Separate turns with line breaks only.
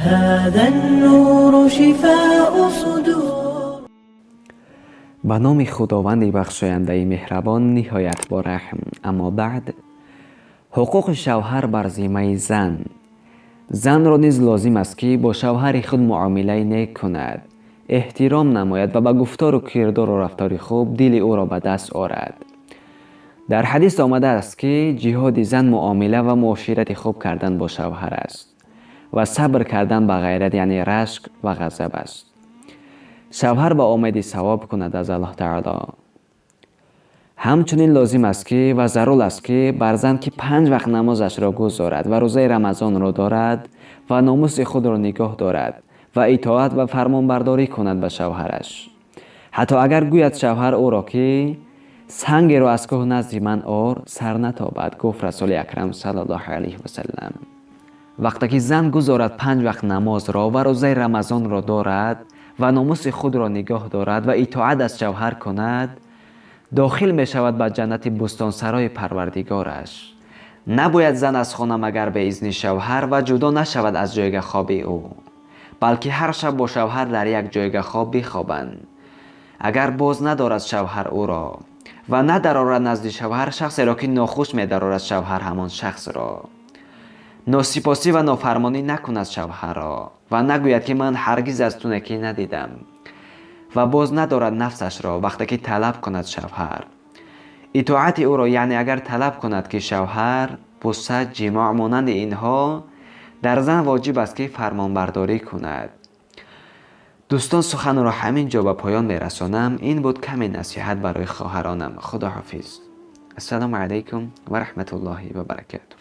هذا النور شفاء صدور.
Ба номи Худованди бахшояндаи меҳрабон, ниҳоят бораҳм. Аммо баъд, ҳуқуқи шавҳар бар зиммаи зан. Занро низ лозим аст, ки бо шавҳари худ муомилаи нек кунад, эҳтиром намояд ва ба гуфтору кирдору рафтори хуб дили ӯро ба даст орад. Дар ҳадис омадааст, ки ҷиҳоди зан муомила ва муоширати хуб кардан бо шавҳар аст ва сабр кардан ба ғайрат, яъне рашк ва ғазаб аст. Шавҳар ба омеди савоб кунад аз Аллоҳ таоло. Ҳамчунин лозим аст ки ва зарур аст, ки бар зан, ки панҷ вақт намозашро гузорад ва рӯзаи Рамазонро дорад ва номуси худро нигоҳ дорад ва итоат ва фармонбардорӣ кунад ба шавҳараш, ҳатто агар гӯяд шавҳар ӯро, ки сангеро аз кӯҳ назди ман ор, сар натобад, гуфт Расули Акрам саллаллоҳу алайҳи васалам. Вақте ки зан гузорад панҷ вақт намозро ва рӯзаи Рамазонро дорад ва номуси худро нигоҳ дорад ва итоат аз шавҳар кунад, дохил мешавад ба ҷаннати бӯстонсарои Парвардигораш. Набояд зан аз хона магар бе изни шавҳар ва ҷудо нашавад аз ҷойгаҳ хоби ӯ, балки ҳар шаб бо шавҳар дар як ҷойгаҳ хоб бихобанд. Агар боз надорад шавҳар ӯро ва надарорад назди шавҳар шахсеро, ки нохуш медарорад шавҳар ҳамон шахсро, носипосӣ ва нофармонӣ накунад шавҳарро ва нагӯяд, ки ман ҳаргиз аз ту некӣ надидам, ва боз надорад нафсашро вақте ки талаб кунад шавҳар итоати ӯро, яъне агар талаб кунад, ки шавҳар буса, ҷимоъ, монанди инҳо, дар зан воҷиб аст, ки фармонбардорӣ кунад. Дӯстон, суханро ҳамин ҷо ба поён мерасонам. Ин буд каме насиҳат барои хоҳаронам. Худоҳофиз. Ассалому алайкум ва раҳматуллоҳи ва баракатуҳ.